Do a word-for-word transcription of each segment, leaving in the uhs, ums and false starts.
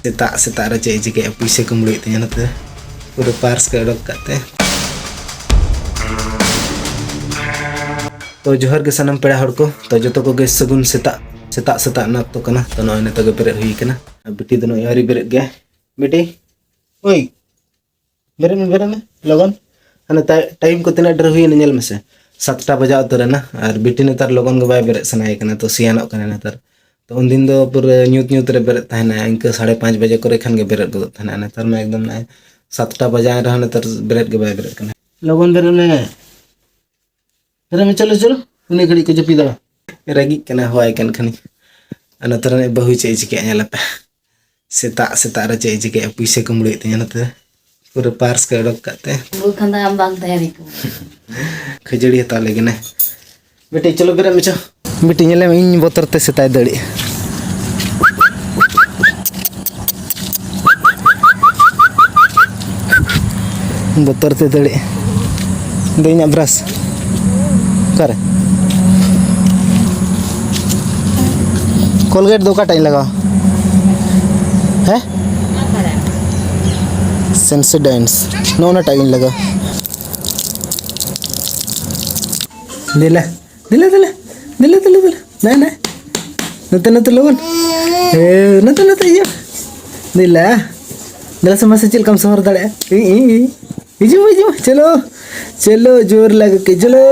ᱥᱮᱛᱟᱜ ᱥᱮᱛᱟᱜ ᱨᱮ ᱪᱮᱫ ᱮ ᱪᱤᱠᱟᱹᱭᱟ, ᱯᱩᱭᱥᱟᱹ ᱠᱩᱢᱵᱽᱲᱩᱭᱮᱫ ᱛᱤᱧᱟᱹ ᱱᱚᱛᱮ, ᱯᱩᱨᱟᱹ ᱯᱟᱨᱥ ᱠᱚ ᱚᱰᱚᱠ ᱠᱟᱜ ᱛᱮ᱾ ᱛᱚ ᱡᱚᱦᱟᱨ ᱜᱮ ᱥᱟᱱᱟᱢ ᱯᱮᱲᱟ ᱦᱚᱲ ᱠᱚ᱾ ᱛᱚ ᱡᱚᱛᱚ ᱠᱚᱜᱮ ᱥᱟᱹᱜᱩᱱ ᱥᱮᱛᱟᱜ᱾ ᱥᱮᱛᱟᱜ ᱥᱮᱛᱟᱜ ᱨᱮᱱᱟᱜ ᱚᱠᱛᱚ ᱠᱟᱱᱟ᱾ ᱛᱚ ᱱᱚᱜᱼᱚᱭ ᱱᱤᱛᱚᱜ ᱜᱮ ᱵᱮᱨᱮᱫ ᱦᱩᱭ ᱠᱟᱱᱟ᱾ ᱟᱨ ᱵᱤᱴᱤ ᱫᱚ ᱱᱚᱜᱼᱚᱭ ᱟᱹᱣᱨᱤ ᱵᱮᱨᱮᱫ ᱜᱮᱭᱟ᱾ ᱵᱤᱴᱤ, ᱳᱭ, ᱵᱮᱨᱮᱫ ᱢᱮ, ᱵᱮᱨᱮᱫ ᱢᱮ ᱞᱚᱜᱚᱱ᱾ ᱦᱟᱱᱮ ᱴᱟᱭ- ᱴᱟᱭᱤᱢ ᱠᱚ ᱛᱤᱱᱟᱹᱜ ᱰᱷᱮᱨ ᱦᱩᱭᱮᱱᱟ ᱧᱮᱞ ᱢᱮᱥᱮ, ᱥᱟᱛᱴᱟ ᱵᱟᱡᱟᱣ ᱩᱛᱟᱹᱨ ᱮᱱᱟ᱾ ᱟᱨ ᱵᱤᱴᱤ ᱱᱮᱛᱟᱨ ᱞᱚᱜᱚᱱ ᱜᱮ ᱵᱟᱭ ᱵᱮᱨᱮᱫ ᱥᱟᱱᱟᱭᱮ ᱠᱟᱱᱟ, ᱛᱚ ᱥᱮᱭᱟᱱᱚᱜ ᱠᱟᱱᱟ ᱱᱮᱛᱟᱨ᱾ ᱛᱚ ᱩᱱᱫᱤᱱ ᱫᱚ ᱯᱩᱨᱟᱹ ᱧᱩᱛ ᱧᱩᱛ ᱨᱮ ᱵᱮᱨᱮᱫ ᱛᱟᱦᱮᱱᱟ, ᱤᱱᱠᱟᱹ ᱥᱟᱲᱮ ᱯᱟᱸᱪ ᱵᱟᱡᱮ ᱠᱚᱨᱮ ᱠᱷᱟᱱ ᱜᱮ ᱵᱮᱨᱮᱫ ᱜᱚᱫᱚᱜ ᱛᱟᱦᱮᱱᱟ᱾ ᱱᱮᱛᱟᱨ ᱢᱟ ᱮᱠᱫᱚᱢ ᱱᱚᱜᱼᱚᱭ ᱥᱟᱛᱴᱟ ᱵᱟᱡᱟᱣ ᱮᱱ ᱨᱮᱦᱚᱸ ᱱᱮᱛᱟᱨ ᱵᱮᱨᱮᱫ ᱜᱮ ᱵᱟᱭ ᱵᱮᱨᱮᱫ ᱠᱟᱱᱟ᱾ ᱞᱚᱜᱚᱱ ᱵᱮᱨᱮᱫ ᱢᱮ, ᱵᱮᱨᱮᱫ ᱢᱮ, ᱪᱚᱞᱚ ᱪᱚᱞᱚ, ᱩᱱᱤ ᱜᱷᱟᱹᱲᱤᱡ ᱠᱚ ᱡᱟᱹᱯᱤᱫᱟ᱾ ᱨᱟᱹᱜᱤᱜ ᱠᱟᱱᱟ, ᱦᱚᱦᱚᱣᱟᱭ ᱠᱟᱱ ᱠᱷᱟᱱᱤᱧ᱾ ᱟᱨ ᱱᱚᱛᱮ ᱨᱤᱱᱤᱡ ᱵᱟᱹᱦᱩ ᱪᱮᱫ ᱮ ᱪᱤᱠᱟᱹᱭᱟ ᱧᱮᱞ ᱟᱯᱮ᱾ ᱥᱮᱛᱟᱜ ᱥᱮᱛᱟᱜ ᱨᱮ ᱪᱮᱫ ᱮ ᱪᱤᱠᱟᱹᱭᱟ, ᱯᱩᱭᱥᱟᱹ ᱠᱩᱢᱵᱽᱲᱩᱭᱮᱫ ᱛᱤᱧᱟᱹ ᱱᱚᱛᱮ᱾ ᱯᱩᱨᱟᱹ ᱯᱟᱨᱥ ᱠᱚ ᱚᱰᱚᱠ ᱠᱟᱜ ᱛᱮ᱾ ᱵᱩ ᱠᱷᱟᱱ ᱫᱚ ᱟᱢ ᱵᱟᱝ ᱛᱟᱦᱮᱸ ᱨᱮᱠᱚ᱾ ᱠᱷᱟᱹᱡᱟᱹᱲᱤ ᱦᱟᱛᱟᱣ ᱞᱟᱹᱜᱤᱫ ᱱᱮ᱾ ᱵᱤᱴᱤ, ᱪᱚᱞᱚ ᱵᱮᱨᱮᱫ ᱢᱮ, ᱪᱚ᱾ ᱵᱤᱴᱤ, ᱧᱮᱞᱮᱢ, ᱤᱧ ᱵᱚᱛᱚᱨ ᱛᱮ ᱥᱮᱛᱟᱭ ᱫᱟᱹᱲᱮᱜᱼᱟ᱾ ᱵᱚᱛᱚᱨ ᱛᱮ ᱫᱟᱹᱲᱮᱜᱼᱟ᱾ ᱫᱮ, ᱤᱧᱟᱹᱜ ᱵᱨᱟᱥ ᱚᱠᱟᱨᱮ? ᱠᱳᱞᱜᱮᱴ ᱫᱚ ᱚᱠᱟᱴᱟᱜ ᱤᱧ ᱞᱟᱜᱟᱣᱟ? ᱦᱮᱸ? ᱥᱮᱱᱥᱳᱰᱟᱭᱤᱱᱥ᱾ ᱱᱚᱜᱼᱚ ᱱᱟᱴᱟᱜ ᱜᱤᱧ ᱞᱟᱜᱟᱣᱟ᱾ ᱫᱮᱞᱟ, ᱫᱮᱞᱟ, ᱫᱮᱞᱟ᱾ ᱫᱮᱞᱟ, ᱫᱮᱞᱟ, ᱫᱮᱞᱟ᱾ ᱱᱟᱭ, ᱱᱟᱭ᱾ ᱱᱚᱛᱮ, ᱱᱚᱛᱮ, ᱞᱚᱜᱚᱱ᱾ ᱦᱮ, ᱱᱚᱛᱮ, ᱱᱚᱛᱮ, ᱤᱭᱟᱹ᱾ ᱫᱮᱞᱟ᱾ ᱫᱮᱞᱟ ᱥᱮ ᱢᱟᱥᱮ, ᱪᱮᱫ ᱞᱮᱠᱟᱢ ᱥᱚᱦᱚᱨ ᱫᱟᱲᱮᱭᱟᱜᱼᱟ? E, E, E. ᱦᱤᱡᱩᱜ ᱢᱮ, ᱦᱤᱡᱩᱜ ᱢᱮ᱾ ᱪᱚᱞᱚ᱾ ᱪᱚᱞᱚ, ᱡᱳᱨ ᱞᱟᱜᱟ ᱠᱮ, ᱪᱚᱞᱚ᱾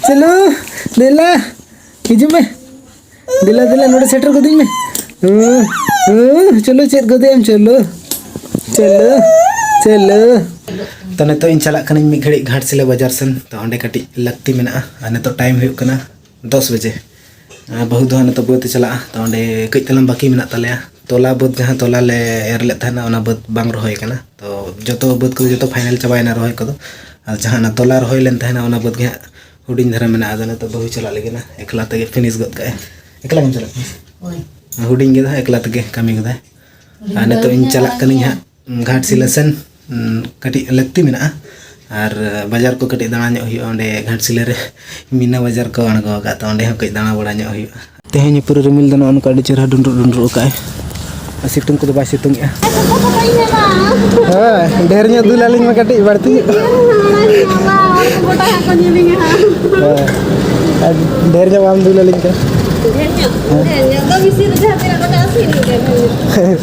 ᱪᱚᱞᱚ᱾ ᱫᱮᱞᱟ᱾ ᱦᱤᱡᱩᱜ ᱢᱮ᱾ ᱫᱮᱞᱟ, ᱫᱮᱞᱟ, ᱱᱚᱰᱮ ᱥᱮᱴᱮᱨ ᱜᱚᱫᱤᱧ ᱢᱮ᱾ ᱦᱩᱸ, ᱦᱩᱸ, ᱪᱚᱞᱚ, ᱪᱮᱫ ᱜᱚᱫᱮᱭᱟᱢ, ᱪᱚᱞᱚ᱾ ᱪᱚᱞᱚ, ᱪᱚᱞᱚ᱾ ᱛᱚ, ᱱᱤᱛᱚᱜ ᱤᱧ ᱪᱟᱞᱟᱜ ᱠᱟᱹᱱᱟᱹᱧ ᱢᱤᱫ ᱜᱷᱟᱹᱲᱤᱡ ᱜᱷᱟᱴᱥᱤᱞᱟᱹ ᱵᱟᱡᱟᱨ ᱥᱮᱱ᱾ ᱛᱚ, ᱚᱸᱰᱮ ᱠᱟᱹᱴᱤᱡ ᱞᱟᱹᱠᱛᱤ ᱢᱮᱱᱟᱜᱼᱟ᱾ ᱟᱨ ᱱᱤᱛᱚᱜ ᱴᱟᱭᱤᱢ ᱦᱩᱭᱩᱜ ᱠᱟᱱᱟ ᱫᱚᱥ ᱵᱟᱡᱮ᱾ ᱟᱨ ᱵᱟᱹᱦᱩ ᱫᱚ ᱦᱟᱸᱜ ᱱᱤᱛᱚᱜ ᱵᱟᱹᱫᱽ ᱮ ᱪᱟᱞᱟᱜᱼᱟ᱾ ᱛᱚ, ᱚᱸᱰᱮ ᱠᱟᱹᱡ ᱛᱟᱞᱟᱝ ᱵᱟᱹᱠᱤ ᱢᱮᱱᱟᱜ ᱛᱟᱞᱮᱭᱟ᱾ ᱛᱚᱞᱟ ᱵᱟᱹᱫᱽ, ᱡᱟᱦᱟᱸ ᱛᱚᱞᱟ ᱞᱮ ᱮᱨ ᱞᱮᱫ ᱛᱟᱦᱮᱱᱟ, ᱚᱱᱟ ᱵᱟᱹᱫᱽ ᱵᱟᱝ ᱨᱚᱦᱚᱭ ᱠᱟᱱᱟ᱾ ᱛᱚ, ᱡᱚᱛᱚ ᱵᱟᱹᱫᱽ ᱠᱚᱫᱚ ᱡᱚᱛᱚ ᱯᱷᱟᱭᱱᱟᱞ ᱪᱟᱵᱟᱭᱮᱱᱟ ᱨᱚᱦᱚᱭ ᱠᱚᱫᱚ᱾ ᱟᱨ ᱡᱟᱦᱟᱸ ᱚᱱᱟ ᱛᱚᱞᱟ ᱨᱚᱦᱚᱭ ᱞᱮᱱ ᱛᱟᱦᱮᱱᱟ, ᱚᱱᱟ ᱵᱟᱹᱫᱽ ᱜᱮ ᱦᱟᱸᱜ ᱦᱩᱰᱤᱧ ᱫᱷᱟᱨᱟ ᱢᱮᱱᱟᱜᱼᱟ᱾ ᱟᱫᱚ ᱱᱤᱛᱚᱜ ᱵᱟᱹᱦᱩ ᱪᱟᱞᱟᱜ ᱞᱟᱹᱜᱤᱫ ᱱᱟ, ᱮᱠᱞᱟ ᱛᱮᱜᱮ ᱯᱷᱤᱱᱤᱥ ᱜᱚᱫ ᱠᱟᱜᱼᱟᱭ᱾ ᱮᱠᱞᱟ ᱜᱮᱢ ᱪᱟᱞᱟᱜ ᱠᱟᱱᱟ? ᱦᱳᱭ᱾ ᱦᱩᱰᱤᱧ ᱜᱮ ᱫᱚ ᱦᱟᱸᱜ ᱮᱠᱞᱟ ᱛᱮᱜᱮ ᱠᱟᱹᱢᱤ ᱜᱚᱫᱟᱭ᱾ ᱦᱩᱰᱤᱧ ᱟᱨ ᱱᱤᱛᱚᱜ ᱵᱟᱹᱦᱩ ᱤᱧ ᱜᱮ ᱪᱟᱞᱟᱜ ᱢᱟᱨᱟᱝ ᱠᱟᱹᱱᱟᱹᱧ ᱜᱮᱭᱟ᱾ ᱦᱟᱸᱜ ᱜᱷᱟᱴᱥᱤᱞᱟᱹ ᱥᱮᱱ, ᱩᱸ, ᱠᱟᱹᱴᱤᱡ ᱞᱟᱹᱠᱛᱤ ᱢᱮᱱᱟᱜᱼᱟ᱾ ᱟᱨ ᱵᱟᱡᱟᱨ ᱠᱚ ᱠᱟᱹᱴᱤᱡ ᱫᱟᱬᱟ ᱧᱚᱜ ᱦᱩᱭᱩᱜᱼᱟ᱾ ᱚᱸᱰᱮ ᱜᱷᱟᱴᱥᱤᱞᱟᱹ ᱨᱮ ᱢᱤᱱᱟ ᱵᱟᱡᱟᱨ ᱠᱚ ᱟᱬᱜᱚ ᱟᱠᱟᱫ, ᱛᱚ ᱚᱸᱰᱮ ᱦᱚᱸ ᱠᱟᱹᱡ ᱫᱟᱬᱟ ᱵᱟᱲᱟ ᱧᱚᱜ ᱦᱩᱭᱩᱜᱼᱟ᱾ ᱛᱮᱦᱮᱧ ᱯᱩᱨᱟᱹ ᱨᱤᱢᱤᱞ ᱫᱚ ᱱᱚᱜᱼᱚ ᱱᱚᱝᱠᱟ ᱟᱹᱰᱤ ᱪᱮᱦᱨᱟ ᱰᱩᱸᱰᱨᱩᱜ ᱰᱩᱸᱰᱨᱩᱜ ᱟᱠᱟᱫᱼᱟᱭ᱾ ᱥᱤᱛᱩᱝ ᱠᱚᱫᱚ ᱵᱟᱭ ᱥᱤᱛᱩᱝ ᱮᱜᱼᱟ᱾ ᱦᱳᱭ, ᱰᱷᱮᱨ ᱧᱚᱜ ᱫᱩᱞ ᱟᱹᱞᱤᱧ ᱢᱟ ᱠᱟᱹᱴᱤᱡ ᱵᱟᱹᱲᱛᱤ ᱧᱚᱜ᱾ ᱦᱳᱭ, ᱟᱨ ᱰᱷᱮᱨ ᱧᱚᱜ ᱵᱟᱢ ᱫᱩᱞ ᱟᱹᱞᱤᱧ ᱠᱟᱱᱟ᱾ ᱰᱷᱮᱨ ᱧᱚᱜ, ᱰᱷᱮᱨ ᱧᱚᱜ ᱫᱚ ᱵᱮᱥᱤ ᱫᱚ ᱡᱟᱦᱟᱸ ᱛᱤᱱᱟᱹᱜ ᱨᱟᱠᱟᱵ ᱟᱥᱮ, ᱤᱱᱟᱹᱜ ᱜᱮ ᱰᱷᱮᱨ ᱧᱚᱜ᱾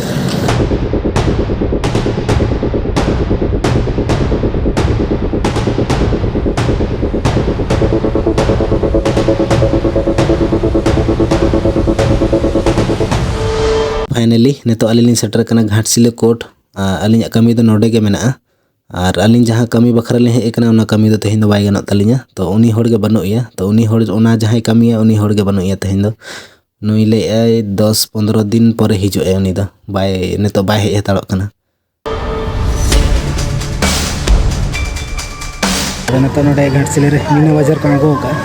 Finally, ᱱᱤᱛᱚᱜ ᱟᱹᱞᱤᱧ ᱞᱤᱧ ᱥᱮᱴᱮᱨ ᱟᱠᱟᱱᱟ ᱜᱷᱟᱴᱥᱤᱞᱟᱹ ᱠᱳᱨᱴ᱾ ᱟᱨ ᱟᱹᱞᱤᱧᱟᱜ ᱠᱟᱹᱢᱤ ᱫᱚ ᱱᱚᱰᱮ ᱜᱮ ᱢᱮᱱᱟᱜᱼᱟ᱾ ᱟᱨ ᱟᱹᱞᱤᱧ ᱡᱟᱦᱟᱸ ᱠᱟᱹᱢᱤ ᱵᱟᱠᱷᱨᱟ ᱞᱤᱧ ᱦᱮᱡ ᱟᱠᱟᱱᱟ, ᱚᱱᱟ ᱠᱟᱹᱢᱤ ᱫᱚ ᱛᱮᱦᱮᱧ ᱫᱚ ᱵᱟᱭ ᱜᱟᱱᱚᱜ ᱛᱟᱹᱞᱤᱧᱟ᱾ ᱛᱚ, ᱩᱱᱤ ᱦᱚᱲ ᱜᱮ ᱵᱟᱹᱱᱩᱜ ᱮᱭᱟ᱾ ᱛᱚ, ᱩᱱᱤ ᱦᱚᱲ, ᱚᱱᱟ ᱡᱟᱦᱟᱸᱭ ᱠᱟᱹᱢᱤᱭᱟ, ᱩᱱᱤ ᱦᱚᱲ ᱜᱮ ᱵᱟᱹᱱᱩᱜ ᱮᱭᱟ ᱛᱮᱦᱮᱧ ᱫᱚ᱾ ᱱᱩᱭ ᱞᱟᱹᱭᱮᱫᱼᱟᱭ ᱫᱚᱥ ᱯᱚᱱᱫᱽᱨᱚ ᱫᱤᱱ ᱯᱚᱨᱮ ᱦᱤᱡᱩᱜ ᱟᱭ ᱩᱱᱤ ᱫᱚ᱾ ᱵᱟᱭ, ᱱᱤᱛᱚᱜ ᱵᱟᱭ ᱦᱮᱡ ᱦᱟᱛᱟᱲᱚᱜ ᱠᱟᱱᱟ᱾ ᱟᱫᱚ ᱱᱤᱛᱚᱜ ᱱᱚᱰᱮ ᱜᱷᱟᱴᱥᱤᱞᱟᱹ ᱨᱮ ᱢᱤᱱᱟ ᱵᱟᱡᱟᱨ ᱠᱚ ᱟᱬᱜᱚ ᱟᱠᱟᱫᱼᱟ᱾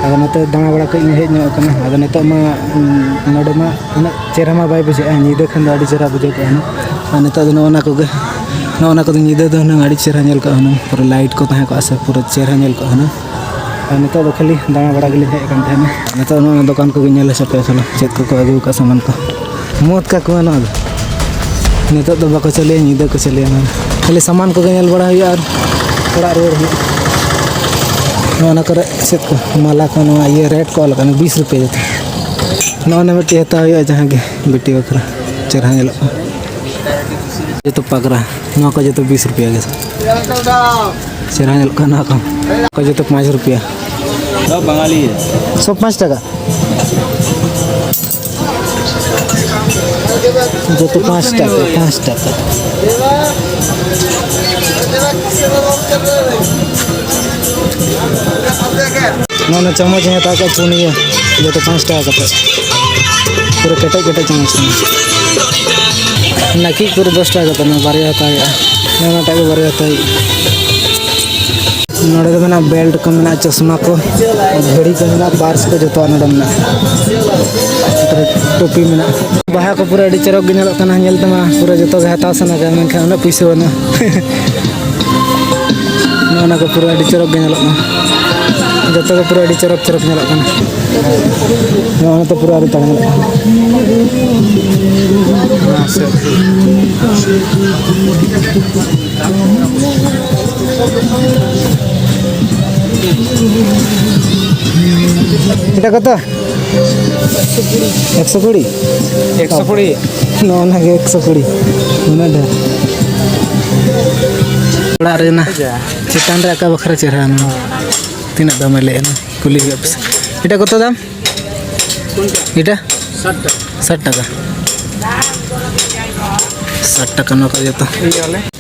ᱟᱫᱚ ᱱᱚᱛᱮ ᱫᱟᱬᱟ ᱵᱟᱲᱟ ᱠᱟᱹᱡ ᱤᱧ ᱦᱮᱡ ᱧᱚᱜ ᱟᱠᱟᱱᱟ᱾ ᱟᱫᱚ ᱱᱤᱛᱚᱜ ᱢᱟ, ᱩᱸ, ᱱᱚᱰᱮ ᱢᱟ ᱩᱱᱟᱹᱜ ᱪᱮᱦᱨᱟ ᱢᱟ ᱵᱟᱭ ᱵᱩᱡᱷᱟᱹᱜᱼᱟ, ᱧᱤᱫᱟᱹ ᱠᱷᱟᱱ ᱫᱚ ᱟᱹᱰᱤ ᱪᱮᱦᱨᱟ ᱵᱩᱡᱷᱟᱹᱣ ᱠᱚᱜᱼᱟ ᱦᱩᱱᱟᱹᱝ᱾ ᱟᱨ ᱱᱤᱛᱚᱜ ᱫᱚ ᱱᱚᱜᱼᱚ ᱱᱟ ᱠᱚᱜᱮ, ᱱᱚᱜᱼᱚ ᱱᱟ ᱠᱚᱫᱚ ᱧᱤᱫᱟᱹ ᱫᱚ ᱦᱩᱱᱟᱹᱝ ᱟᱹᱰᱤ ᱪᱮᱦᱨᱟ ᱧᱮᱞ ᱠᱚᱜᱼᱟ ᱦᱩᱱᱟᱹᱝ, ᱯᱩᱨᱟᱹ ᱞᱟᱭᱤᱴ ᱠᱚ ᱛᱟᱦᱮᱸ ᱠᱚᱜᱼᱟ ᱥᱮ, ᱯᱩᱨᱟᱹ ᱪᱮᱦᱨᱟ ᱧᱮᱞ ᱠᱚᱜᱼᱟ ᱦᱩᱱᱟᱹᱝ᱾ ᱟᱨ ᱱᱤᱛᱚᱜ ᱫᱚ ᱠᱷᱟᱹᱞᱤ ᱫᱟᱬᱟ ᱵᱟᱲᱟ ᱜᱮᱞᱤᱧ ᱦᱮᱡ ᱟᱠᱟᱱ ᱛᱟᱦᱮᱱᱟ᱾ ᱱᱤᱛᱚᱜ ᱱᱚᱣᱟ ᱫᱚᱠᱟᱱ ᱠᱚᱜᱮ ᱧᱮᱞ ᱦᱚᱪᱚ ᱯᱮ ᱥᱟᱱᱟ, ᱪᱮᱫ ᱠᱚᱠᱚ ᱟᱹᱜᱩ ᱟᱠᱟᱫ ᱥᱟᱢᱟᱱ ᱠᱚ᱾ ᱢᱚᱛ ᱠᱟᱠᱚ ᱱᱚᱣᱟ ᱫᱚ᱾ ᱱᱤᱛᱚᱜ ᱫᱚ ᱵᱟᱠᱚ ᱪᱟᱹᱞᱩᱭᱟ, ᱧᱤᱫᱟᱹ ᱠᱚ ᱪᱟᱹᱞᱩᱭᱟ ᱱᱚᱣᱟ ᱫᱚ᱾ ᱠᱷᱟᱹᱞᱤ ᱥᱟᱢᱟᱱ ᱠᱚᱜᱮ ᱧᱮᱞ ᱵᱟᱲᱟ ᱦᱩᱭᱩᱜᱼᱟ ᱟᱨ ᱚᱲᱟᱜ ᱨᱩᱣᱟᱹᱲ ᱦᱩᱭᱩᱜᱼᱟ᱾ ᱱᱚᱣᱟ, ᱚᱱᱟ ᱠᱚᱨᱮ ᱪᱮᱫ ᱠᱚ, ᱢᱟᱞᱟ ᱠᱚ, ᱱᱚᱣᱟ ᱤᱭᱟᱹ ᱨᱮᱴ ᱠᱚ ᱚᱞ ᱟᱠᱟᱱᱟ, ᱵᱤᱥ ᱨᱩᱯᱤᱭᱟ ᱡᱚᱛᱚ᱾ ᱱᱚᱜᱼᱚ ᱱᱟ ᱢᱤᱫᱴᱤᱡ ᱦᱟᱛᱟᱣ ᱦᱩᱭᱩᱜᱼᱟ, ᱡᱟᱦᱟᱸ ᱜᱮ ᱵᱤᱴᱤ ᱵᱟᱠᱷᱨᱟ ᱪᱮᱦᱨᱟ ᱧᱮᱞᱚᱜ ᱠᱟᱱᱟ᱾ ᱡᱚᱛᱚ ᱯᱟᱜᱽᱨᱟ, ᱱᱚᱣᱟ ᱠᱚ ᱡᱚᱛᱚ ᱵᱤᱥ ᱨᱩᱯᱤᱭᱟ ᱜᱮ᱾ ᱪᱮᱦᱨᱟ ᱧᱮᱞᱚᱜ ᱠᱟᱱᱟ ᱱᱚᱣᱟ ᱠᱚ᱾ ᱱᱚᱣᱟ ᱠᱚ ᱡᱚᱛᱚ ᱯᱟᱸᱪ ᱨᱩᱯᱤᱭᱟ᱾ ᱥᱚᱵ ᱵᱟᱝᱟᱞᱤ ᱦᱮ᱾ ᱥᱚᱵ ᱯᱟᱸᱪ ᱴᱟᱠᱟ? ᱡᱚᱛᱚ ᱯᱟᱸᱪ ᱴᱟᱠᱟ, ᱯᱟᱸᱪ ᱴᱟᱠᱟ᱾ ᱱᱚᱣᱟ ᱪᱟᱢᱚᱪ ᱤᱧ ᱦᱟᱛᱟᱣ ᱠᱮᱫ ᱯᱩᱱᱭᱟᱹ, ᱡᱚᱛᱚ ᱯᱟᱸᱪ ᱴᱟᱠᱟ ᱠᱟᱛᱮ᱾ ᱯᱩᱨᱟᱹ ᱠᱮᱴᱮᱡ ᱠᱮᱴᱮᱡ ᱪᱟᱢᱚᱪ ᱠᱟᱱᱟ᱾ ᱱᱟᱹᱠᱤᱡ ᱯᱩᱨᱟᱹ ᱫᱚᱥ ᱴᱟᱠᱟ ᱠᱟᱛᱮ, ᱱᱚᱣᱟ ᱵᱟᱨᱭᱟ ᱦᱟᱛᱟᱣ ᱦᱩᱭᱩᱜᱼᱟ᱾ ᱱᱚᱣᱟᱴᱟᱜ ᱜᱮ ᱵᱟᱨᱭᱟ ᱦᱟᱛᱟᱣ ᱦᱩᱭᱩᱜᱼᱟ᱾ ᱱᱚᱰᱮ ᱫᱚ ᱢᱮᱱᱟᱜᱼᱟ ᱵᱮᱞᱴ ᱠᱚ ᱢᱮᱱᱟᱜᱼᱟ, ᱪᱚᱥᱢᱟ ᱠᱚ, ᱜᱷᱟᱹᱲᱤ ᱠᱚ ᱢᱮᱱᱟᱜᱼᱟ, ᱯᱟᱨᱥ ᱠᱚ ᱡᱚᱛᱚᱣᱟᱜ ᱱᱚᱰᱮ ᱢᱮᱱᱟᱜᱼᱟ᱾ ᱴᱳᱯᱤ ᱢᱮᱱᱟᱜᱼᱟ᱾ ᱵᱟᱦᱟ ᱠᱚ ᱯᱩᱨᱟᱹ ᱟᱹᱰᱤ ᱪᱚᱨᱚᱠ ᱜᱮ ᱧᱮᱞᱚᱜ ᱠᱟᱱᱟ, ᱧᱮᱞ ᱛᱮᱢᱟ ᱯᱩᱨᱟᱹ ᱡᱚᱛᱚ ᱜᱮ ᱦᱟᱛᱟᱣ ᱥᱟᱱᱟ ᱠᱟᱱᱟ, ᱢᱮᱱᱠᱷᱟᱱ ᱩᱱᱟᱹᱜ ᱯᱩᱭᱥᱟᱹ ᱵᱟᱹᱱᱩᱜᱼᱟ᱾ ᱱᱚᱜᱼᱚ ᱱᱟ ᱠᱚ ᱯᱩᱨᱟᱹ ᱟᱹᱰᱤ ᱪᱚᱨᱚᱠ ᱜᱮ ᱧᱮᱞᱚᱜ ᱠᱟᱱᱟ, ᱡᱚᱛᱚ ᱜᱮ ᱯᱩᱨᱟᱹ ᱟᱹᱰᱤ ᱪᱚᱨᱚᱠ ᱪᱚᱨᱚᱠ ᱧᱮᱞᱚᱜ ᱠᱟᱱᱟ᱾ ᱱᱚᱜᱼᱚ ᱱᱟ ᱛᱚ ᱯᱩᱨᱟᱹ ᱟᱹᱰᱤ ᱛᱟᱲᱟᱝ ᱧᱮᱞᱚᱜ ᱠᱟᱱᱟ᱾ এটা কত? একশো কুড়ি। একশো কুড়ি। ᱱᱚᱜᱼᱚ ᱱᱟ ᱜᱮ ᱮᱠᱥᱚ ᱠᱩᱲᱤ᱾ ᱩᱱᱟᱹᱜ ᱰᱷᱮᱨ᱾ ᱚᱲᱟᱜ ᱨᱮᱱᱟᱜ ᱪᱮᱛᱟᱱ ᱨᱮ ᱟᱸᱠᱟ ᱵᱟᱠᱷᱨᱟ ᱪᱮᱦᱨᱟ ᱱᱚᱣᱟ᱾ ᱛᱤᱱᱟᱹᱜ ᱫᱟᱢᱮ ᱞᱟᱹᱭᱮᱫᱼᱟ? ᱠᱩᱞᱤ ᱦᱩᱭᱩᱜᱼᱟ ᱯᱮᱥᱮ᱾ ᱮᱴᱟ ᱠᱚᱛᱚ ᱫᱟᱢ? ᱮᱴᱟ? ᱥᱟᱴ ᱴᱟᱠᱟ᱾ ᱥᱟᱴ ᱴᱟᱠᱟ᱾ ᱥᱟᱴ ᱴᱟᱠᱟ ᱱᱚᱣᱟ ᱠᱚ ᱡᱚᱛᱚ᱾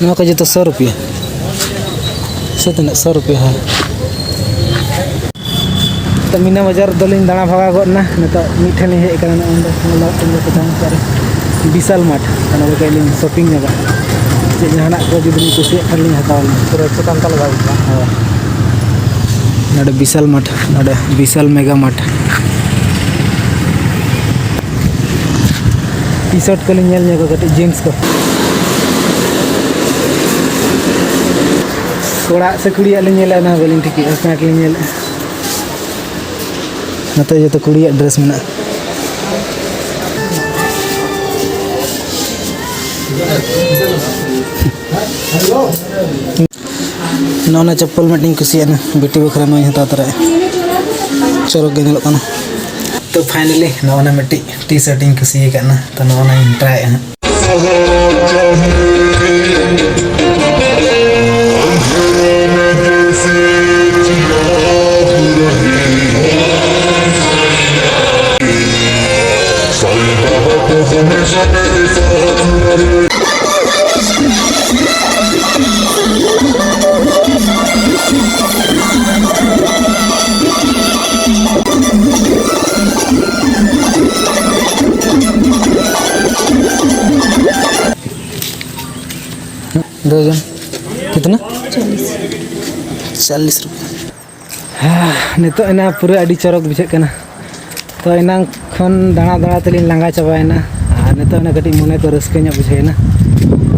ᱱᱚᱣᱟ ᱠᱚ ᱡᱚᱛᱚ ᱥᱚ ᱨᱩᱯᱤᱭᱟ᱾ ᱥᱮ ᱛᱤᱱᱟᱹᱜ? ᱥᱚ ᱨᱩᱯᱤᱭᱟ, ᱦᱳᱭ᱾ ᱛᱚ ᱢᱤᱱᱟ ᱵᱟᱡᱟᱨ ᱫᱚᱞᱤᱧ ᱫᱟᱬᱟ ᱵᱷᱟᱜᱟᱣ ᱜᱚᱫ ᱮᱱᱟ᱾ ᱱᱤᱛᱚᱜ ᱢᱤᱫ ᱴᱷᱮᱱ ᱞᱤᱧ ᱦᱮᱡ ᱟᱠᱟᱱᱟ, ᱱᱚᱜᱼᱚᱭ ᱱᱚᱰᱮ ᱠᱚ ᱛᱟᱦᱮᱱ ᱥᱟᱨ ᱵᱤᱥᱟᱞ ᱢᱟᱨᱴ᱾ ᱚᱱᱟ ᱨᱮ ᱠᱟᱹᱡ ᱞᱤᱧ ᱥᱚᱯᱤᱝ ᱧᱚᱜᱟ᱾ ᱪᱮᱫ ᱡᱟᱦᱟᱱᱟᱜ ᱠᱚ ᱡᱩᱫᱤ ᱞᱤᱧ ᱠᱩᱥᱤᱭᱟᱜ ᱠᱷᱟᱱ ᱞᱤᱧ ᱦᱟᱛᱟᱣᱟ ᱞᱤᱧ᱾ ᱯᱩᱨᱟᱹ ᱪᱮᱛᱟᱱ ᱛᱟᱞᱟ ᱫᱷᱟᱵᱤᱡ ᱵᱟᱝ? ᱦᱳᱭ᱾ ᱱᱚᱰᱮ ᱵᱤᱥᱟᱞ ᱢᱟᱨᱴ, ᱱᱚᱰᱮ ᱵᱤᱥᱟᱞ ᱢᱮᱜᱟ ᱢᱟᱨᱴ᱾ ᱴᱤ ᱥᱟᱨᱴ ᱠᱚᱞᱤᱧ ᱧᱮᱞ ᱧᱚᱜᱟ ᱠᱟᱹᱴᱤᱡ, ᱡᱤᱱᱥ ᱠᱚ᱾ ᱠᱚᱲᱟ ᱥᱮ ᱠᱩᱲᱤᱭᱟᱜ ᱞᱤᱧ ᱧᱮᱞᱮᱫᱼᱟ, ᱚᱱᱟ ᱦᱚᱸ ᱵᱟᱹᱞᱤᱧ ᱴᱷᱤᱠᱟᱹᱭᱮᱫᱼᱟ, ᱯᱮᱱᱴ ᱞᱤᱧ ᱧᱮᱞᱮᱫᱼᱟ᱾ ᱱᱚᱛᱮ ᱡᱚᱛᱚ ᱠᱩᱲᱤᱭᱟᱜ ᱰᱨᱮᱥ ᱢᱮᱱᱟᱜᱼᱟ᱾ ᱱᱚᱜᱼᱚ ᱱᱟ ᱪᱚᱯᱯᱚᱞ ᱢᱤᱫᱴᱤᱧ ᱠᱩᱥᱤᱭᱟᱜᱼᱟ, ᱵᱤᱴᱤ ᱵᱟᱠᱷᱨᱟ ᱱᱚᱣᱟᱧ ᱦᱟᱛᱟᱣ ᱛᱚᱨᱟᱭᱟ᱾ ᱪᱚᱨᱚᱠ ᱜᱮ ᱧᱮᱞᱚᱜ ᱠᱟᱱᱟ᱾ ᱛᱚ finally ᱱᱚᱜᱼᱚ ᱱᱟ ᱢᱤᱫᱴᱤᱡ ᱴᱤ ᱥᱟᱨᱴ ᱤᱧ ᱠᱩᱥᱤᱭᱟᱠᱟᱫᱼᱟ, ᱛᱚ ᱱᱚᱜᱼᱚ ᱱᱟᱧ ᱴᱨᱟᱭᱮᱫᱼᱟ ᱦᱟᱸᱜ᱾ दो जन। कितना? चालीस। चालीस रुपये। ᱱᱤᱛᱚᱜ ᱮᱱᱟ ᱯᱩᱨᱟᱹ ᱟᱹᱰᱤ ᱪᱚᱨᱚᱠ ᱵᱩᱡᱷᱟᱹᱜ ᱠᱟᱱᱟ᱾ ᱛᱚ ᱮᱱᱟᱝ ᱠᱷᱚᱱ ᱫᱟᱬᱟ ᱫᱟᱬᱟ ᱛᱮᱞᱤᱧ ᱞᱟᱸᱜᱟ ᱪᱟᱵᱟᱭᱮᱱᱟ, ᱟᱨ ᱱᱤᱛᱚᱜ ᱮᱱᱟ ᱠᱟᱹᱴᱤᱡ ᱢᱚᱱᱮ ᱠᱚ ᱨᱟᱹᱥᱠᱟᱹ ᱧᱚᱜ ᱵᱩᱡᱷᱟᱹᱣᱮᱱᱟ᱾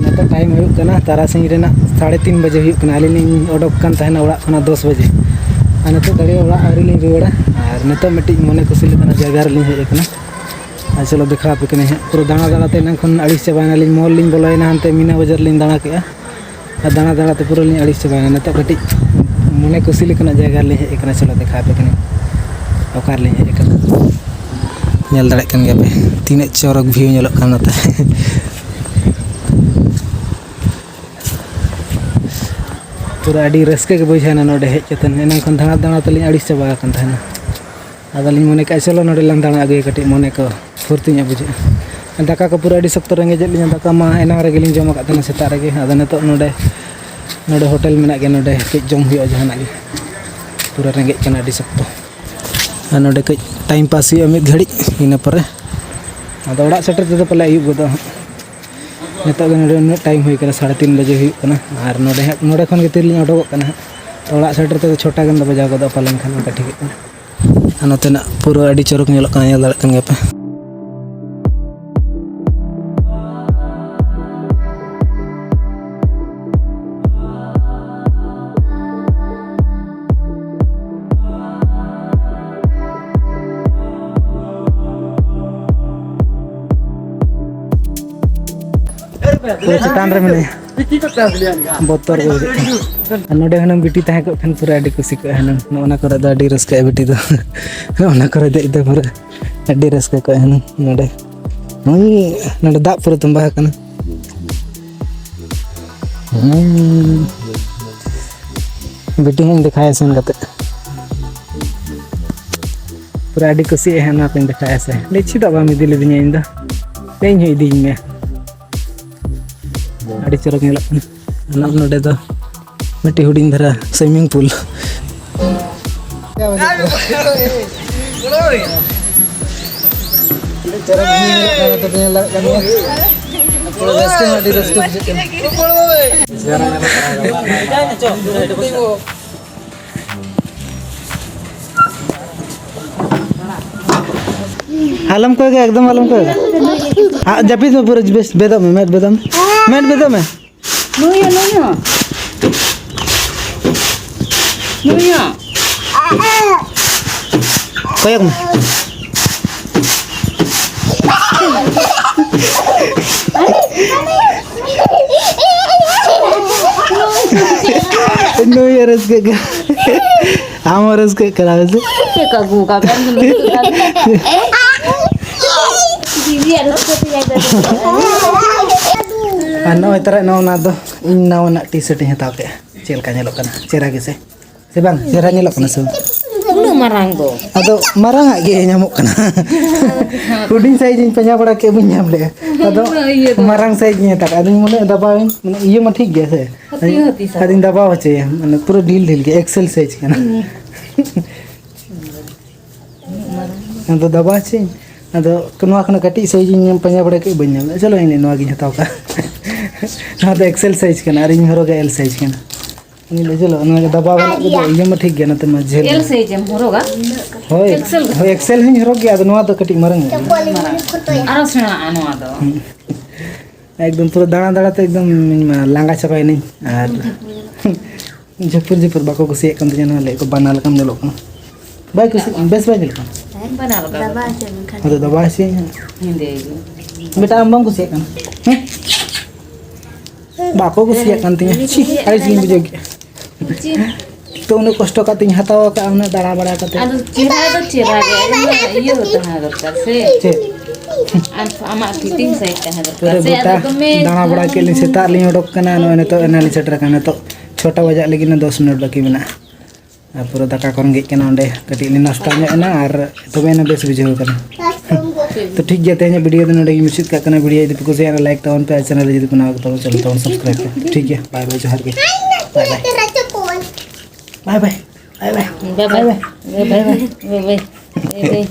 ᱱᱤᱛᱚᱜ ᱴᱟᱭᱤᱢ ᱦᱩᱭᱩᱜ ᱠᱟᱱᱟ ᱛᱟᱨᱟᱥᱤᱧ ᱨᱮᱱᱟᱜ ᱥᱟᱲᱮ ᱛᱤᱱ ᱵᱟᱡᱮ ᱦᱩᱭᱩᱜ ᱠᱟᱱᱟ᱾ ᱟᱹᱞᱤᱧ ᱞᱤᱧ ᱚᱰᱚᱠ ᱠᱟᱱ ᱛᱟᱦᱮᱱᱟ ᱚᱲᱟᱜ ᱠᱷᱚᱱᱟᱜ ᱫᱚᱥ ᱵᱟᱡᱮ, ᱟᱨ ᱱᱤᱛᱚᱜ ᱫᱷᱟᱹᱵᱤᱡ ᱚᱲᱟᱜ ᱟᱹᱣᱨᱤ ᱞᱤᱧ ᱨᱩᱣᱟᱹᱲᱟ᱾ ᱟᱨ ᱱᱤᱛᱚᱜ ᱢᱤᱫᱴᱤᱡ ᱢᱚᱱᱮ ᱠᱩᱥᱤ ᱞᱮᱠᱟᱱᱟᱜ ᱡᱟᱭᱜᱟ ᱨᱮᱞᱤᱧ ᱦᱮᱡ ᱟᱠᱟᱱᱟ᱾ ᱟᱨ ᱪᱚᱞᱚ ᱫᱮᱠᱷᱟᱣ ᱟᱯᱮ ᱠᱟᱹᱱᱟᱹᱧ ᱦᱟᱸᱜ᱾ ᱯᱩᱨᱟᱹ ᱫᱟᱬᱟ ᱫᱟᱬᱟ ᱛᱮ ᱮᱱᱟᱝ ᱠᱷᱚᱱ ᱟᱹᱲᱤᱥ ᱪᱟᱵᱟᱭᱮᱱᱟᱞᱤᱧ᱾ ᱢᱚᱞ ᱞᱤᱧ ᱵᱚᱞᱚᱭᱮᱱᱟ, ᱦᱟᱱᱛᱮ ᱢᱤᱱᱟ ᱵᱟᱡᱟᱨ ᱞᱤᱧ ᱫᱟᱬᱟ ᱠᱮᱜᱼᱟ᱾ ᱟᱨ ᱫᱟᱬᱟ ᱫᱟᱬᱟ ᱛᱮ ᱯᱩᱨᱟᱹ ᱞᱤᱧ ᱟᱹᱲᱤᱥ ᱪᱟᱵᱟᱭᱮᱱᱟ᱾ ᱱᱤᱛᱚᱜ ᱠᱟᱹᱴᱤᱡ ᱢᱚᱱᱮ ᱠᱩᱥᱤ ᱞᱮᱠᱟᱱᱟᱜ ᱡᱟᱭᱜᱟ ᱨᱮᱞᱤᱧ ᱦᱮᱡ ᱟᱠᱟᱱᱟ᱾ ᱪᱚᱞᱚ ᱫᱮᱠᱷᱟᱣ ᱟᱯᱮ ᱠᱟᱹᱱᱟᱹᱧ ᱚᱠᱟ ᱨᱮᱞᱤᱧ ᱦᱮᱡ ᱟᱠᱟᱱᱟ᱾ ᱧᱮᱞ ᱫᱟᱲᱮᱭᱟᱜ ᱠᱟᱱ ᱜᱮᱭᱟ ᱯᱮ ᱛᱤᱱᱟᱹᱜ ᱪᱚᱨᱚᱠ view ᱧᱮᱞᱚᱜ ᱠᱟᱱᱟ ᱱᱚᱛᱮ᱾ ᱯᱩᱨᱟᱹ ᱟᱹᱰᱤ ᱨᱟᱹᱥᱠᱟᱹ ᱜᱮ ᱵᱩᱡᱷᱟᱹᱣᱮᱱᱟ ᱱᱚᱰᱮ ᱦᱮᱡ ᱠᱟᱛᱮ᱾ ᱮᱱᱟᱝ ᱠᱷᱚᱱ ᱫᱟᱬᱟ ᱫᱟᱬᱟ ᱛᱮᱞᱤᱧ ᱟᱹᱲᱤᱥ ᱪᱟᱵᱟ ᱟᱠᱟᱱ ᱛᱟᱦᱮᱱᱟ᱾ ᱟᱫᱚᱞᱤᱧ ᱢᱚᱱᱮ ᱠᱮᱜᱼᱟ, ᱪᱚᱞᱚ ᱱᱚᱰᱮ ᱞᱟᱝ ᱫᱟᱬᱟ ᱟᱹᱜᱩᱭᱟ, ᱠᱟᱹᱴᱤᱡ ᱢᱚᱱᱮ ᱠᱚ ᱯᱷᱩᱨᱛᱤ ᱧᱚᱜ ᱵᱩᱡᱷᱟᱹᱜᱼᱟ᱾ ᱫᱟᱠᱟ ᱠᱚ ᱯᱩᱨᱟᱹ ᱟᱹᱰᱤ ᱥᱚᱠᱛᱚ ᱨᱮᱸᱜᱮᱡᱮᱫ ᱞᱤᱧᱟ᱾ ᱫᱟᱠᱟ ᱢᱟ ᱮᱱᱟᱝ ᱨᱮᱜᱮᱞᱤᱧ ᱡᱚᱢ ᱟᱠᱟᱫ ᱛᱟᱦᱮᱱᱟ ᱥᱮᱛᱟᱜ ᱨᱮᱜᱮ᱾ ᱟᱫᱚ ᱱᱤᱛᱚᱜ ᱱᱚᱰᱮ, ᱱᱚᱰᱮ ᱦᱳᱴᱮᱞ ᱢᱮᱱᱟᱜ ᱜᱮᱭᱟ, ᱱᱚᱰᱮ ᱠᱟᱹᱡ ᱡᱚᱢ ᱦᱩᱭᱩᱜᱼᱟ ᱡᱟᱦᱟᱱᱟᱜ ᱜᱮ᱾ ᱯᱩᱨᱟᱹ ᱨᱮᱸᱜᱮᱡ ᱠᱟᱱᱟ ᱟᱹᱰᱤ ᱥᱚᱠᱛᱚ᱾ ᱟᱨ ᱱᱚᱰᱮ ᱠᱟᱹᱡ time pass ᱦᱩᱭᱩᱜᱼᱟ ᱢᱤᱫ ᱜᱷᱟᱹᱲᱤᱡ, ᱤᱱᱟᱹ ᱯᱚᱨᱮ ᱟᱫᱚ ᱚᱲᱟᱜ ᱥᱮᱴᱮᱨ ᱛᱮᱫᱚ ᱯᱟᱞᱮ ᱟᱹᱭᱩᱵ ᱜᱚᱫᱚᱜᱼᱟ ᱦᱟᱸᱜ᱾ ᱱᱤᱛᱚᱜ ᱜᱮ ᱱᱚᱰᱮ ᱩᱱᱟᱹᱜ time ᱦᱩᱭ ᱠᱟᱱᱟ, ᱥᱟᱲᱮ ᱛᱤᱱ ᱵᱟᱡᱮ ᱦᱩᱭᱩᱜ ᱠᱟᱱᱟ᱾ ᱟᱨ ᱱᱚᱰᱮ ᱦᱟᱸᱜ, ᱱᱚᱰᱮ ᱠᱷᱚᱱ ᱜᱮ ᱛᱤᱨᱮᱞᱤᱧ ᱚᱰᱚᱠᱚᱜ ᱠᱟᱱᱟ ᱦᱟᱸᱜ᱾ ᱛᱚ ᱚᱲᱟᱜ ᱥᱮᱴᱮᱨ ᱛᱮᱫᱚ ᱪᱷᱚᱴᱟ ᱜᱟᱱ ᱫᱚ ᱵᱟᱡᱟᱣ ᱜᱚᱫᱚᱜᱼᱟ ᱯᱟᱞᱮᱱ ᱠᱷᱟᱱ, ᱚᱱᱠᱟ ᱴᱷᱤᱠᱟᱹᱜ ᱠᱟᱱᱟ᱾ ᱟᱨ ᱱᱚᱛᱮᱱᱟᱜ ᱯᱩᱨᱟᱹ ᱟᱹᱰᱤ ᱪᱚᱨᱚᱠ ᱧᱮᱞᱚᱜ ᱠᱟᱱᱟ, ᱧᱮᱞ ᱫᱟᱲᱮᱭᱟᱜ ᱠᱟᱱ ᱜᱮᱭᱟ ᱯᱮ᱾ ᱯᱩᱨᱟᱹ ᱪᱮᱛᱟᱱ ᱨᱮ ᱢᱮᱱᱟᱭᱟ᱾ ᱵᱚᱛᱚᱨ ᱜᱮ ᱵᱩᱡᱷᱟᱹᱜ ᱠᱟᱱᱟ᱾ ᱟᱨ ᱱᱚᱰᱮ ᱦᱩᱱᱟᱹᱝ ᱵᱤᱴᱤ ᱛᱟᱦᱮᱸ ᱠᱚᱜ ᱠᱷᱟᱱ ᱯᱩᱨᱟᱹ ᱟᱹᱰᱤ ᱠᱩᱥᱤ ᱠᱚᱜᱼᱟ ᱦᱩᱱᱟᱹᱝ᱾ ᱱᱚᱜᱼᱚ ᱱᱟ ᱠᱚᱨᱮ ᱫᱚ ᱟᱹᱰᱤ ᱨᱟᱹᱥᱠᱟᱹᱜᱼᱟ ᱵᱤᱴᱤ ᱫᱚ᱾ ᱱᱚᱜᱼᱚ ᱱᱟ ᱠᱚᱨᱮ ᱫᱮᱡ ᱫᱚ ᱯᱩᱨᱟᱹ ᱟᱹᱰᱤ ᱨᱟᱹᱥᱠᱟᱹ ᱠᱚᱜᱼᱟ ᱦᱩᱱᱟᱹᱝ ᱱᱚᱰᱮ᱾ ᱦᱩᱸ, ᱱᱚᱰᱮ ᱫᱟᱜ ᱯᱩᱨᱟᱹ ᱛᱚᱸᱵᱟ ᱟᱠᱟᱱᱟ᱾ ᱦᱩᱸ᱾ ᱵᱤᱴᱤ ᱦᱚᱸᱧ ᱫᱮᱠᱷᱟᱭᱟ ᱥᱮᱱ ᱠᱟᱛᱮ᱾ ᱯᱩᱨᱟᱹ ᱟᱹᱰᱤ ᱠᱩᱥᱤ ᱦᱮᱡ ᱮᱱᱟ ᱯᱮ ᱫᱮᱠᱷᱟᱭᱟ ᱥᱮ᱾ ᱞᱟᱹᱭ ᱪᱮᱫᱟᱜ ᱵᱟᱢ ᱤᱫᱤ ᱞᱤᱫᱤᱧᱟ ᱤᱧ ᱫᱚ? ᱞᱟᱹᱭ ᱤᱧ ᱦᱚᱸ ᱤᱫᱤᱧ ᱢᱮ᱾ ᱟᱹᱰᱤ ᱪᱚᱨᱚᱠ ᱧᱮᱞᱚᱜ ᱠᱟᱱᱟ᱾ ᱟᱨ ᱱᱚᱰᱮ ᱫᱚ ᱢᱤᱫᱴᱤᱡ ᱦᱩᱰᱤᱧ ᱫᱷᱟᱨᱟ swimming pool᱾ ᱟᱹᱰᱤ ᱪᱚᱨᱚᱠ view ᱧᱮᱞᱚᱜ ᱠᱟᱱᱟ, ᱱᱚᱛᱮ ᱯᱮ ᱧᱮᱞ ᱫᱟᱲᱮᱭᱟᱜ ᱠᱟᱱ ᱜᱮᱭᱟ᱾ ᱯᱩᱨᱟᱹ ᱨᱟᱹᱥᱠᱟᱹ ᱦᱚᱸ ᱟᱹᱰᱤ ᱨᱟᱹᱥᱠᱟᱹ ᱵᱩᱡᱷᱟᱹᱜ ᱠᱟᱱᱟ᱾ ᱟᱞᱚᱢ ᱠᱚᱭᱚᱜᱟ, ᱮᱠᱫᱚᱢ ᱟᱞᱚᱢ ᱠᱚᱭᱚᱜᱟ᱾ ᱟ, ᱡᱟᱹᱯᱤᱫ ᱢᱮ ᱯᱩᱨᱟᱹ, ᱵᱮᱥ ᱵᱮᱫᱚᱜ ᱢᱮ, ᱢᱮᱫ ᱵᱮᱫᱚᱜ ᱢᱮ, ᱢᱮᱫ ᱵᱮᱫᱚᱜ ᱢᱮ᱾ ᱱᱩᱭ ᱦᱚᱸ, ᱱᱩᱭ ᱦᱚᱸ᱾ ᱱᱩᱭ ᱦᱚᱸ᱾ ᱠᱚᱭᱚᱜ ᱢᱮ᱾ ᱨᱟᱹᱥᱠᱟᱹᱜ ᱠᱟᱱᱟ᱾ ᱟᱢ ᱦᱚᱸ ᱨᱟᱹᱥᱠᱟᱹᱜ ᱠᱟᱱᱟ ᱥᱮ? ᱪᱮᱫ ᱠᱚ ᱟᱹᱜᱩ ᱠᱟᱜ ᱯᱮ? ᱫᱤᱫᱤᱭᱟᱜ ᱨᱟᱹᱥᱠᱟᱹ ᱛᱮ ᱡᱟᱭᱜᱟ ᱫᱚ᱾ ᱟᱨ ᱱᱚᱜᱼᱚᱭ ᱛᱟᱨᱟ ᱱᱚᱜᱼᱚ ᱱᱟ ᱫᱚ ᱤᱧ ᱱᱟᱣᱟᱱᱟᱜ ᱴᱤ ᱥᱟᱨᱴ ᱤᱧ ᱦᱟᱛᱟᱣ ᱠᱮᱫᱼᱟ᱾ ᱪᱮᱫ ᱞᱮᱠᱟ ᱧᱮᱞᱚᱜ ᱠᱟᱱᱟ? ᱪᱮᱦᱨᱟ ᱜᱮᱥᱮ? ᱥᱮ ᱵᱟᱝ? ᱪᱮᱦᱨᱟ ᱧᱮᱞᱚᱜ ᱠᱟᱱᱟ ᱥᱮ ᱵᱟᱝ? ᱩᱱᱟᱹᱜ ᱢᱟᱨᱟᱝ ᱫᱚ᱾ ᱟᱫᱚ ᱢᱟᱨᱟᱝ ᱟᱜ ᱜᱮ ᱧᱟᱢᱚᱜ ᱠᱟᱱᱟ᱾ ᱦᱩᱰᱤᱧ ᱥᱟᱭᱤᱡ ᱤᱧ ᱯᱟᱸᱡᱟ ᱵᱟᱲᱟ ᱠᱮᱫ, ᱵᱟᱹᱧ ᱧᱟᱢ ᱞᱮᱫᱼᱟ᱾ ᱟᱫᱚ ᱩᱱᱟᱹᱜ ᱤᱭᱟᱹ ᱫᱚ᱾ ᱢᱟᱨᱟᱝ ᱥᱟᱭᱤᱡ ᱤᱧ ᱦᱟᱛᱟᱣ ᱠᱮᱫᱼᱟ᱾ ᱟᱫᱚᱧ ᱢᱚᱱᱮ ᱫᱟᱵᱟᱣ ᱤᱧ, ᱢᱟᱱᱮ ᱤᱭᱟᱹ ᱢᱟ ᱴᱷᱤᱠ ᱜᱮᱭᱟ ᱥᱮ᱾ ᱦᱟᱹᱛᱤ ᱦᱚᱸ ᱦᱟᱹᱛᱤ ᱥᱟᱵ᱾ ᱟᱫᱚᱧ ᱫᱟᱵᱟᱣ ᱦᱚᱪᱚᱭᱟ, ᱢᱟᱱᱮ ᱯᱩᱨᱟᱹ ᱰᱷᱤᱞ ᱰᱷᱤᱞ ᱜᱮ, ᱮᱠᱥᱮᱞ ᱥᱟᱭᱤᱡ ᱠᱟᱱᱟ᱾ ᱟᱫᱚ ᱫᱟᱵᱟᱣ ᱦᱚᱪᱚᱭᱟᱹᱧ᱾ ᱟᱫᱚ ᱱᱚᱣᱟ ᱠᱷᱚᱱᱟᱜ ᱠᱟᱹᱴᱤᱡ ᱥᱟᱭᱤᱡ ᱤᱧ ᱯᱟᱸᱡᱟ ᱵᱟᱲᱟ ᱠᱮᱫ, ᱵᱟᱹᱧ ᱧᱟᱢ ᱞᱮᱫᱼᱟ᱾ ᱪᱚᱞᱚ, ᱤᱧ ᱱᱚᱣᱟ ᱜᱤᱧ ᱦᱟᱛᱟᱣ ᱠᱟᱜᱼᱟ᱾ ᱱᱚᱣᱟ ᱫᱚ ᱮᱠᱥᱮᱞ ᱥᱟᱭᱤᱡ ᱠᱟᱱᱟ ᱟᱨ ᱤᱧ ᱦᱚᱨᱚᱜᱟ ᱮᱞ ᱥᱟᱭᱤᱡ ᱠᱟᱱᱟ᱾ ᱩᱱᱤ ᱞᱟᱹᱭ, ᱪᱚᱞᱚ, ᱱᱚᱣᱟ ᱜᱮ ᱫᱟᱵᱟᱣ ᱵᱟᱱᱟᱜ ᱠᱚᱫᱚ ᱤᱭᱟᱹ ᱢᱟ ᱴᱷᱤᱠ ᱜᱮᱭᱟ, ᱱᱚᱛᱮ ᱢᱟ ᱡᱷᱟᱹᱞ ᱮᱞ ᱜᱮ᱾ ᱥᱟᱭᱤᱡ ᱮᱢ ᱦᱚᱨᱚᱜᱟ? ᱦᱳᱭ, ᱮᱠᱥᱮᱞ ᱜᱮ᱾ ᱦᱳᱭ, ᱮᱠᱥᱮᱞ ᱦᱚᱸᱧ ᱦᱚᱨᱚᱜ ᱜᱮᱭᱟ, ᱟᱫᱚ ᱱᱚᱣᱟ ᱫᱚ ᱠᱟᱹᱴᱤᱡ ᱢᱟᱨᱟᱝ ᱧᱚᱜ ᱜᱮᱭᱟ᱾ ᱢᱟᱨᱟᱝ᱾ ᱟᱨᱚ ᱥᱮᱬᱟᱜᱼᱟ ᱱᱚᱣᱟ ᱫᱚ᱾ ᱦᱩᱸ᱾ ᱮᱠᱫᱚᱢ ᱯᱩᱨᱟᱹ ᱫᱟᱬᱟ ᱫᱟᱬᱟ ᱛᱮ ᱮᱠᱫᱚᱢ ᱤᱧ ᱢᱟ ᱞᱟᱸᱜᱟ ᱪᱟᱵᱟᱭᱮᱱᱟᱹᱧ᱾ ᱟᱨ ᱡᱷᱟᱹᱯᱩᱨ ᱡᱷᱟᱹᱯᱩᱨ ᱵᱟᱠᱚ ᱠᱩᱥᱤᱭᱟᱜ ᱠᱟᱱ ᱛᱤᱧᱟᱹ ᱱᱚᱣᱟ, ᱞᱟᱹᱭ ᱠᱚ ᱵᱟᱱᱟ ᱞᱮᱠᱟᱢ ᱧᱮᱞᱚᱜ ᱠᱟᱱᱟ᱾ ᱵᱟᱭ ᱠᱩᱥᱤ, ᱵᱮᱥ ᱵᱟᱭ ᱧᱮᱞᱚᱜ ᱠᱟᱱᱟ᱾ ᱵᱟᱱᱟ ᱞᱮᱠᱟ ᱫᱚ᱾ ᱫᱟᱵᱟ ᱦᱚᱪᱚ ᱢᱮᱱᱠᱷᱟᱱ᱾ ᱟᱫᱚ ᱫᱟᱵᱟ ᱦᱚᱪᱚᱭᱟᱹᱧ ᱦᱟᱸᱜ᱾ ᱦᱮᱸᱫᱮ ᱜᱮ᱾ ᱵᱮᱴᱟ, ᱟᱢ ᱵᱟᱢ ᱠᱩᱥᱤᱭᱟᱜ ᱠᱟᱱᱟ? ᱦᱮᱸ? ᱵᱟᱠᱚ ᱠᱩᱥᱤᱭᱟᱜ ᱠᱟᱱ ᱛᱤᱧᱟᱹ᱾ ᱪᱷᱤ, ᱟᱹᱲᱤᱥ ᱜᱤᱧ ᱵᱩᱡᱷᱟᱹᱣ ᱠᱮᱫᱼᱟ᱾ ᱪᱮᱫ? ᱛᱚ, ᱩᱱᱟᱹᱜ ᱠᱚᱥᱴᱚ ᱠᱟᱛᱮᱧ ᱦᱟᱛᱟᱣ ᱟᱠᱟᱫᱼᱟ, ᱩᱱᱟᱹᱜ ᱫᱟᱬᱟ ᱵᱟᱲᱟ ᱠᱟᱛᱮ᱾ ᱟᱫᱚ ᱪᱮᱦᱨᱟ ᱫᱚ ᱪᱮᱦᱨᱟ ᱜᱮ, ᱟᱫᱚ ᱤᱭᱟᱹ ᱛᱟᱦᱮᱸ ᱫᱚᱨᱠᱟᱨ ᱥᱮ᱾ ᱪᱮᱫ? ᱟᱢ, ᱟᱢᱟᱜ ᱯᱷᱤᱴᱤᱝ ᱥᱟᱭᱤᱡ ᱛᱟᱦᱮᱸ ᱫᱚᱨᱠᱟᱨ ᱯᱩᱨᱟᱹ ᱥᱮ᱾ ᱜᱚᱴᱟ ᱟᱫᱚ ᱫᱚᱢᱮ ᱫᱟᱬᱟ ᱵᱟᱲᱟ ᱠᱮᱫ ᱞᱤᱧ, ᱥᱮᱛᱟᱜ ᱞᱤᱧ ᱚᱰᱚᱠ ᱠᱟᱱᱟ, ᱱᱚᱜᱼᱚᱭ ᱱᱤᱛᱚᱜ ᱮᱱᱟ ᱞᱤᱧ ᱥᱮᱴᱮᱨ ᱟᱠᱟᱱᱟ᱾ ᱱᱤᱛᱚᱜ ᱪᱷᱚᱴᱟ ᱵᱟᱡᱟᱜ ᱞᱟᱹᱜᱤᱫ ᱱᱟ, ᱫᱚᱥ ᱢᱤᱱᱤᱴ ᱵᱟᱹᱠᱤ ᱢᱮᱱᱟᱜᱼᱟ᱾ ᱟᱨ ᱯᱩᱨᱟᱹ ᱫᱟᱠᱟ ᱠᱚ ᱨᱮᱸᱜᱮᱡ ᱠᱟᱱᱟ, ᱚᱸᱰᱮ ᱠᱟᱹᱴᱤᱡ ᱞᱤᱧ ᱱᱟᱥᱛᱟ ᱧᱚᱜ ᱮᱱᱟ ᱟᱨ ᱛᱚᱵᱮ ᱮᱱᱟ ᱵᱮᱥ ᱵᱩᱡᱷᱟᱹᱣ ᱠᱟᱱᱟ᱾ ᱛᱚ ᱴᱷᱤᱠ ᱜᱮᱭᱟ, ᱛᱮᱦᱮᱧᱟᱜ ᱵᱷᱤᱰᱤᱭᱳ ᱫᱚ ᱱᱚᱸᱰᱮ ᱜᱮ ᱢᱩᱪᱟᱹᱫ ᱠᱟᱜ ᱠᱟᱱᱟ᱾ ᱵᱷᱤᱰᱤᱭᱳ ᱡᱩᱫᱤ ᱯᱮ ᱠᱩᱥᱤᱭᱟᱜᱼᱟ, ᱞᱟᱭᱤᱠ ᱛᱟᱵᱚᱱ ᱯᱮ, ᱟᱨ ᱪᱮᱱᱮᱞ ᱨᱮ ᱡᱩᱫᱤ ᱯᱮ ᱱᱟᱣᱟ ᱜᱮ ᱛᱟᱵᱚᱱ, ᱪᱮᱱᱮᱞ ᱛᱟᱵᱚᱱ ᱥᱟᱵᱥᱠᱨᱟᱭᱤᱵ ᱯᱮ᱾ ᱴᱷᱤᱠ ᱜᱮᱭᱟ, ᱵᱟᱭ ᱵᱟᱭ, ᱡᱚᱦᱟᱨ ᱜᱮ, ᱵᱟᱭ ᱵᱟᱭ᱾ ᱵᱟᱭ ᱵᱟᱭ᱾ ᱵᱟᱭ ᱵᱟᱭ᱾ ᱵᱟᱭ ᱵᱟᱭ᱾ ᱵᱟᱭ ᱵᱟᱭ᱾